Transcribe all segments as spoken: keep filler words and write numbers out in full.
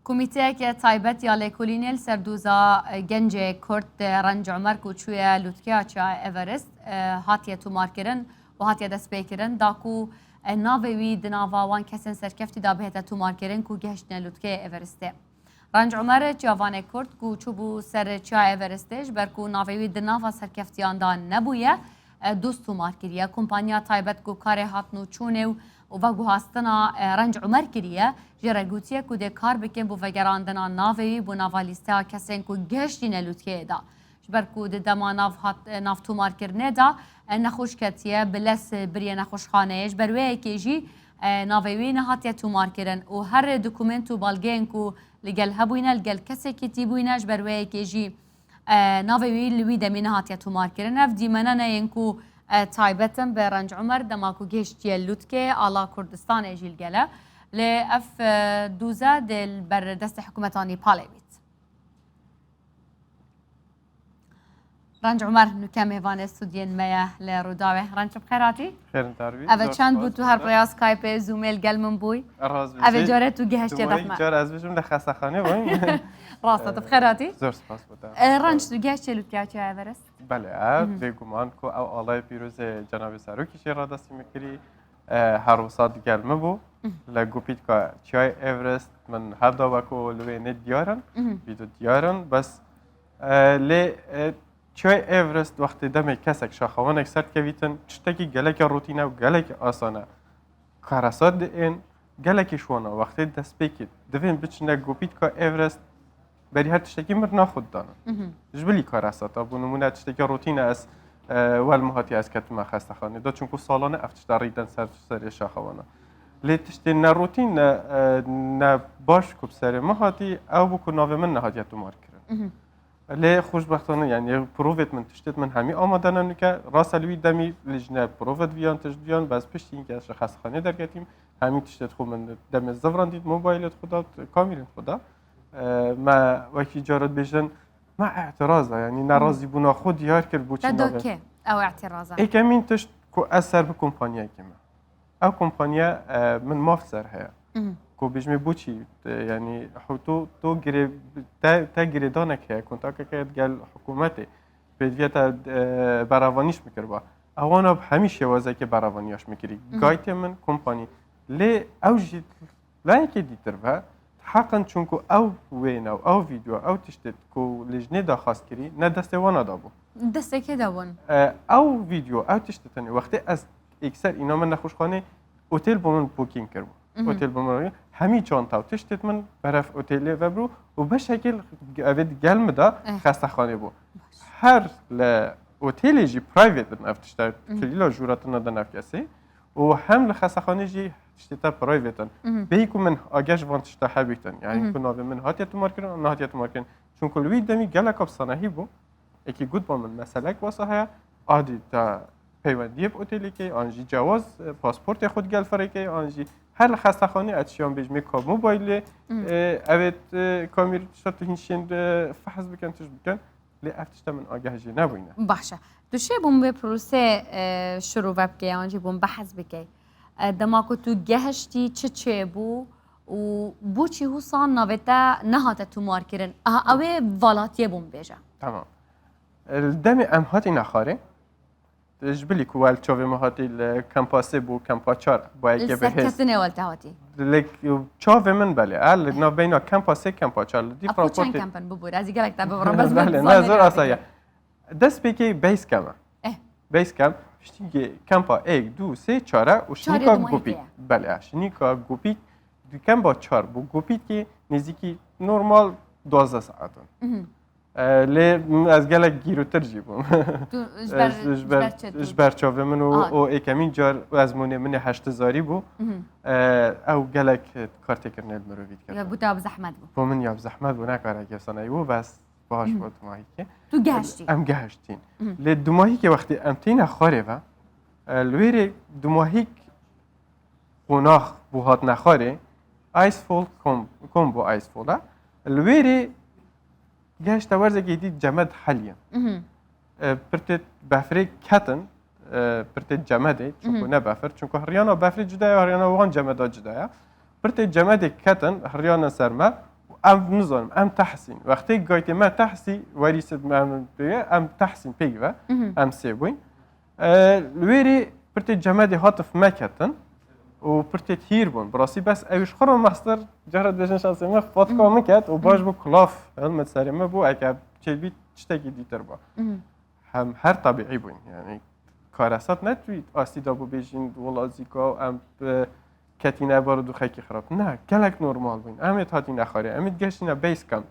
Komîteyeke taybet ya lêkolînê li ser doza gencê Kurd Renc Umer ku çûye lûtkeya Çiyayê Everest hatiye tomarkirin û hatiye destpêkirin da ku navê wî di nava wan kesên serkeftî de bihête tomarkirin ku gihiştine lûtkeyê Everestê. Renc Umer çiyavanê Kurd ku çûbû ser Çiyayê Everestê ji ber ku navê wî di nava serkeftiyan de nebûye, doz tomar kiriye. Kompanya taybet ku karê hatin û çûnê û veguhastina Renc Umer kiriye, jê re gotiye ku dê kar bikin bo vegerandina navê wî bo nava lîsteya kesên ku gihiştîne lûtkeyê de. Ji ber ku di dema nav hat, nav tomarkirinê de nexweş ketiye, bi lez biriye nexweşxaneyê. Ji ber wê yekê jî navê wî nehatiye tomarkirin û her dokument û belgeyên ku li gel hebûyne, li gel kesekî tîbûyne, ji ber wê yekê jî navê wî li wî demî nehatiye tomarkirin. Ev dîmenaneyên ku taybet in bi Renc Umer dema ku gihiştiye lûtkê ala Kurdistanê jî li gel e. Lê ev doze dê li ber destê hikûmeta Nîpalê bît. Renc Umer, nûke mêvanê stûdiyên me ye li Rûdawê. Renc, tu bi xêr hatî? Xêr, dar bî. Eve çend bû tu her rêya Skypeê, Zoomê li gel min bûyî? Eve carê tu gehiştiye dexme. Car ez bijim li xestexanê bûyî. Rast e, tu bi xêr hatî? Zor spas bo te. E, Renc, tu gehiştiye lûtkeya Çiyayê Everest? Belê, e, bêguman ku ew alayê pîrozê cenabê serokî jê radestî min kirî. E, her wisa digel min bû. Li gopîtka Çiyayê Everest min hevda weko li wê ne diyar in, vîdyo diyar in. Bes, e, lê, e, Çiyayê Everest wextê demê kesek şaxewanek ser dikevîtin, tiştekî gelekî rotîn e û gelekî asan e. Karesat diên, gelekî şwana wextê destpêkê divên biçine gopîtka Everest, berî her tiştekî mirina xwe didane. Ji bilî karesata, bo nimûne tiştekî rotîn e ez, e, wel min hatiye ez ketime xestexanê de, çunku salane ev tişta rîden ser serê şaxewana. Lê tiştê ne rotîn, ne, e, ne baş ku bi serê min hatî, ew bû ku navê min nehatiye tomar kirin. Lê xweşbextane, yanî provêt min, tiştêt min hemî amade ne nûke. Rast e li wî demî lijne provêt viyan, tişt viyan, bes piştî înke ez ji xestexanê derketîm, hemî tiştêt xwe min demê zivrandît, mobaylêt xwe da, kamîrên xwe da. E, me wekî cara dibêjin, me îtiraz da, yanî nerazîbûna xwe diyar kir, bo çi navê. Te da kê ew îtiraza? Êkemîn tişt ku ez ser bi kompanyayekê me. Ew kompaniya, e, min maf ser heye. Ku bêjmê bo çi, e, yanî, tu, tu girê-, te, te girêdanek heye, kontakek heye digel hikûmetê. Pêdiviya te, e, beravanîş bikiriba. Ewana bi hemî şêwazekê beravaniyaş min kirî. Gaytê min, kompanî. Lê ew jî layekê dîtir ve, heqin çunku ew wêne û ew vîdeo, ew tiştê ku lijnê daxwaz kirî, ne destê wana da bû. Destê kê da bûn? E, ew vîdeo, ew tiştê tenê. Wextê ez êkser îna min nexweşxanê, otêl bo min booking kiribû. Otêl bo min, hemî çanta û tiştêt min beref otêlê vebirû û beşekê evê digel min da xestexanê bû. Her li otêlê jî private in ev tişta, kilîla jûra tine da nav kesê û hem li xestexanê jî tiştê te private in. Bêyî ku min ageh ji van tişta hebîtin, yanî ku navê min hatiye tomarkirin an nehatiye tomarkirin. Çunku li wî demî gelek bi sanehî bû. Êkî got ba min meselek wesa heye, adî te peywendiyê bi otêlê key, an jî cewaz, e, pasportê xwe digel firê key, an jî her li xestexanê ez çiyan bêjmê ka mobaylê, e, evêt, e, kamîr tişta tu hîn şên, e, fehz bikin, tişt bikin. Lê ev tişta min ageh jê nebûyne. Baş e. Tu şê bûn vê prosê, e, şirove bikey, an jî bûn behs bikey. E, dema ku tu gehiştî, çi çêbû û bo çi wisa navê te nehate tomarkirin? Aha, ew ê valatiyê bûn bêje. Tamam. Li demê em hatîne xarê, ji bilî ku wel çavê min hatî li kempa sê bû, kempa çar, bayekê bihêz. Li serketinê wel te hatî? Li çavê min belê, e, li navbeyna kempa sê, kempa çar, li dî. Ev ku çend kemp in bibûre? Ez ê gelek te bibirim, bes belê, ne, zor asaye. Dest pê kê Basecamp e. Eh. Basecamp, piştî kê kempa êk, du, sê, çar e û şinîka Gopît. Belê, e, şinîka Gopît, di kempa çar bû Gopît kê nêzîkî normal duwazdeh saet in. E, lê ez gelek gîrotir jî bûm. Tu ji ber, ji ber çi tu? Ji ber çavê min û, û êkemîn car û ezmûnê min ê heştizarî bû. E, ew gelek kartêkirinê li mirovî dikeve. Ya, bo te ew bi zehmet bû? Bo min ya bi zehmet bû, ne kareke sanayî bû, bes baş bû dumahîkê. Tu gehiştî? Em gehiştîn. Lê dumahîkê wextê em têne xwarê ve, e, li wêrê dumahîk qonax bû hatine xwarê, Icefall kom, kom bû Icefall e. Li wêrê gehişte werzekê dît cemed heliye. E, pirtê befrê ketin, e, pirtê cemedê, çunku ne befir, çunku hiriyana befrê cuda ye, hiriyana wan cemeda cuda ye. Pirtê cemedê ketin, hiriyana ser me û Em nizanim, em tehsîn. Wextê gaytê me tehsî, werî sed me, em pê, em tehsîn pêk ve, Mhm. em sê bûyn. E, li wêrê pirtê cemedê hatif me ketin û pirtê hîr bûn. Bi rastî bes ew ji xwe re mestir, cara dibêjin şansê me fatka min ket û baş bû kulaf, helmet serê me bû, eke çêbî tiştekî dîtir bû. Mhm. Hem her tebîî bûyn, yani karesat ne tu astî da bû bêjin, wela zîka em bi ketîne barûdûxekî xirab. Ne, gelek normal bûyn. Em ê hatîne xarê, em ê geştîne base camp.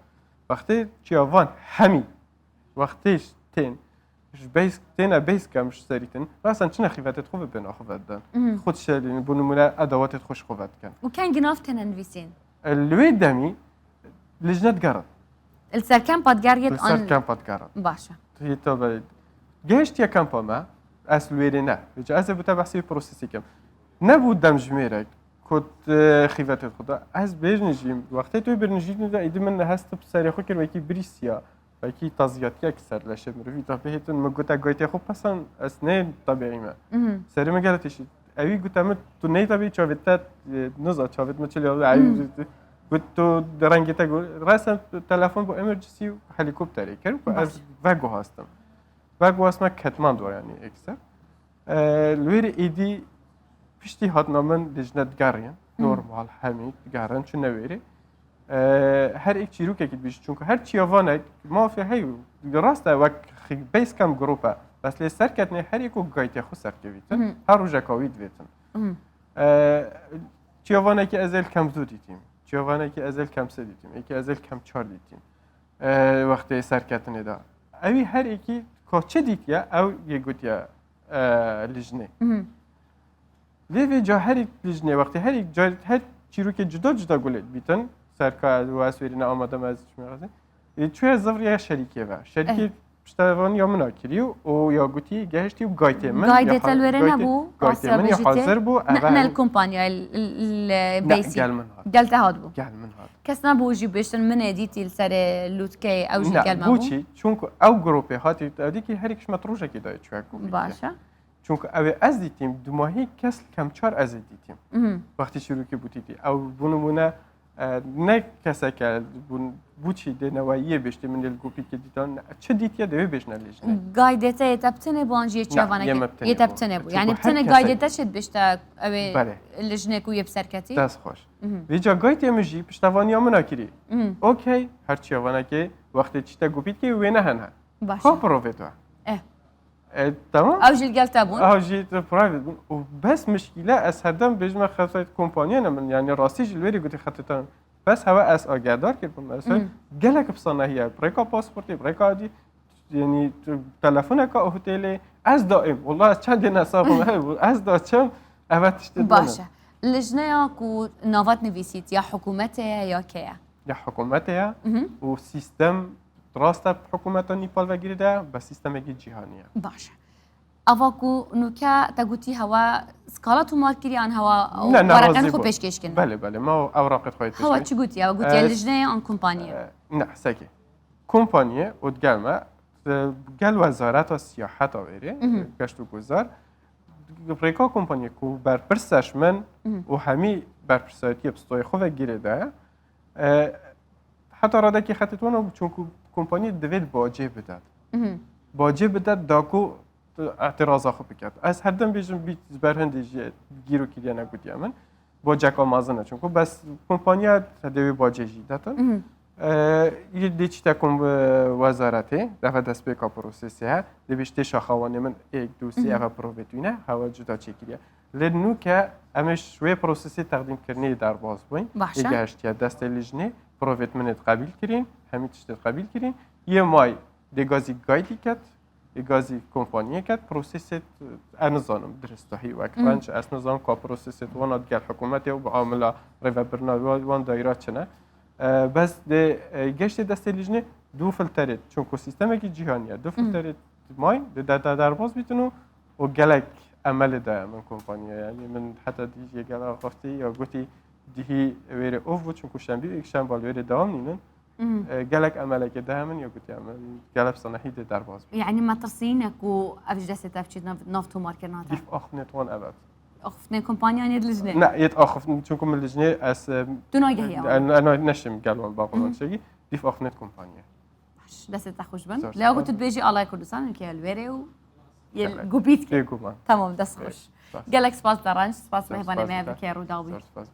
Wextê çiya van hemî, wextê tên, ji base, têne base camp ji serî tin, rasen çine xîvetê xwe ve bêna xwe ve dan. Mhm. Xwe dişelîn, bo nimûne edawatê xwe ji xwe ve dikin. Û kengî nav têne nivîsîn? Li wê demî lijne digerin. Li ser kempa digeriyê Li ser an- kempa digerin. Baş e. Tê tabe. Gehiştiye kempa me, ez li wêrê ne. Vêca ez ê bi te behsê wî prosesê kim. Nebû demjimêrek, ku tu xîvetê xwe da. Ez bêjin jî, wextê tu wê birnijînî de, êdî min hest bi serê xwe kir, wekî birîsiya, wekî taziyatiyek ser leşê mirivî da bihêtin, min gote gaytê xwe pesan, ez nê tebîî me. Mhm. Serê min gelek tişî. Ewî gote min, tu ney tebîî çavê te, e, niza çavê min çilî, ewî Hmm. got tu rengê te got. Resen telefon bo emergency û helikopterê kir, ku ez Baş. veguhastim. Veguhasme ketman do, yani, ekser. E, li wêrê êdî piştî hatina min dijne digeriyên. Hmm. Normal, hemî digerin, çi ne wêrê. E, her êk çîrokekî dibêjî, çunku her çiyavanek mafê heye. Rast e, wek xi-, base camp group e. Bes lê serketinê her êk û gaytê xwe serkevîtin. Hmm. Her rojeka wî divêtin. Hmm. E, çiyavanekî ez ê li kem du dîtîm. Çiyavanekî ez ê li kem sê dîtîm. Êkî ez ê li kem çar dîtîm. E, wextê serketinê de. Ewî her êkî ka çi dîtiye, ew yê gotiye, e, lijnê. Mhm. Lê vê ca her êk lijnê, wextê her êk ca, her çîrokê cuda cuda gulê dibîtin, serka û ez wêrîne amade me ez çime xezin. E, çûye zivriye şerîkê ve. Şerîkê Eh. piştevaniya min a kirî û ya gotî gehiştî û gaytê min Gaydê ya te ha-, li wêrê gaytê, nebû, gaytê rastiya min ya bêjî tê. hazir bû, Ne, eve ne li hemî kompanya, l-, l-, l-, Ne, bêsî. gel min hat. Gel te hat bû. Gel min hat. Kes nebû jî bêştin min ê dîtî li serê lûtkeyê, ew jî Ne, gel me bû. Boçî? Çunku ew gropê hatî, ew dîkî her êk ji me rojekê dayê çûye gopî Baş e. Çunku ew ê ez dîtîm, dumahî kes li kem çar ez ê dîtîm. Mhm. Wextî çîrokê bûtî dî. Ew bû nimûne, e, ne keseke bûn, boçî dê neweyiyê bêştê min lê li gopîkê dîtan, çi dîtiye dê wê bêjne lê jinê. Gaydê te yê te bi tenê bû an jî yê Ne, çavanekê? yê me bi tenê Yê te bû. bi tenê bû. Çunku Yani bi her tenê kesek gaydê te çê dibêjte ew ê Belê. li jinê ku yê bi ser ketî? Dest xweş. Mhm. Vêca gaytê min jî piştevaniya min a kirî. Mhm. Okey, her çiyavanekê wextê çîte gopîkê wê ne hene. Baş e. Ka provê tu. Eh. E, tamam. Ew jî li gel te bûn? Ew jî tu private bûn. Û bes mişkîle ez herdem bêjime xetayê kompanyê ne min. Yani rastî jî li wêrê gotî xetê te ne. Bes hewe ez agedar kirbûm. Mesela Mhm. gelek bi sanahî ye. Bi rêka pasportê, bi rêka dî, yani tu telefoneka otelê, ez daim. Wallah ez çendê nesaxim hebû. Ez da çem, eve tiştê Baş dibînim. e. Lijneya ku navat nivîsît ya hikûmetê ye ya kê ye? Ya hikûmetê ye Mhm. û sîstem rast e bi hikûmeta Nîpal ve girê de be sîstemekî cîhanî ye. Baş e. Ava ku nûke te gotî hewa skala tomar kiriye an hewa Ne, ne, wereqên razî xwe bû. pêşkêş kirin? Belê, belê, me ew raqet xwe Hewa pêşkêş. çi gotiye? Ew gotiye Ee, lijneyê an kompaniyê? Ee, ne, sekê. Kompaniyê û digel me, e, gel wezareta siyaheta wêrê, Mhm. geşt û guzar, rêka kompaniyê ku berpirs e ji min Mhm. û hemî berpirsiyatiyê bi stoyê xwe ve girê de ye. E, heta radekî xetê wan bû, çunku kompaniyê divê bacê bidet. Mhm. Bacê bidet da ku tu etiraza xwe biket. Ez herdem bêjim bît ji ber hindê jî gîro kiriye ne gotiye min. Baceka mezin e çunku. Bes kompaniya te dê wê bacê jî detin. Mhm. E, yê dê çîte kom, e, wezaretê, deve destpêka prosesê he. Dê bêj tê şaxawanê min êk, du, sê, Mhm. eve provê tûne, hewa cuda çêkiriye. Lê nûke em ê ji wê prosesê teqdîmkirinê derbas bûyn. Baş e. Yê gehiştiye destê lijnê, provêt min ê qebîl kirîn, hemî tiştê qebîl kirîn. Yê may dê gazî gaydî ket, yê gazî kompaniyê ket, prosesê, e, ez nizanim diristahî wek Hmm. renc, ez nizanim ka prosesê wana digel hikûmetê û bi amila rêvebirina wan, wan dayîra çi ne. E, bes dê, e, geştê destê lijnê du filterê, çunku sîstemekî cîhanî ye, du Hmm. filterê may, dê de, de derbas bîtin û, û gelek emelê daye min kompaniya. Yani min heta dî jê gel axaftî ya gotî dihî wêrê ov bû, çunku şembî û êkşemba li wêrê dewam nînin. Mhm. E, gelek emelekê daye min ya gotiye min gelek sanahî dê derbas bî. Yani metirsî ne ku ev ji destê te biçît nav, nav tomarkirina te? Dîf axivnê wan evet. Axiftinên kompanyan yê di lijnê. Ne, yê axiftin, çunku min lijnê ez... Tu nagehî ewan. Ez neşim gel wal baqolan çekî. Dîf axiftinê kompaniyê. Baş, destê te xweş bin. Zor Lê ya spas. ku tu dibêjî alay Kurdistan, ki li wêrê û Gelek. gubît ki. Bêguman. Tamam, dest xweş. Spas. Gelek spas Deranc, spas Zor mevanê spas me dike. bi kêr û dawî. Zor spas.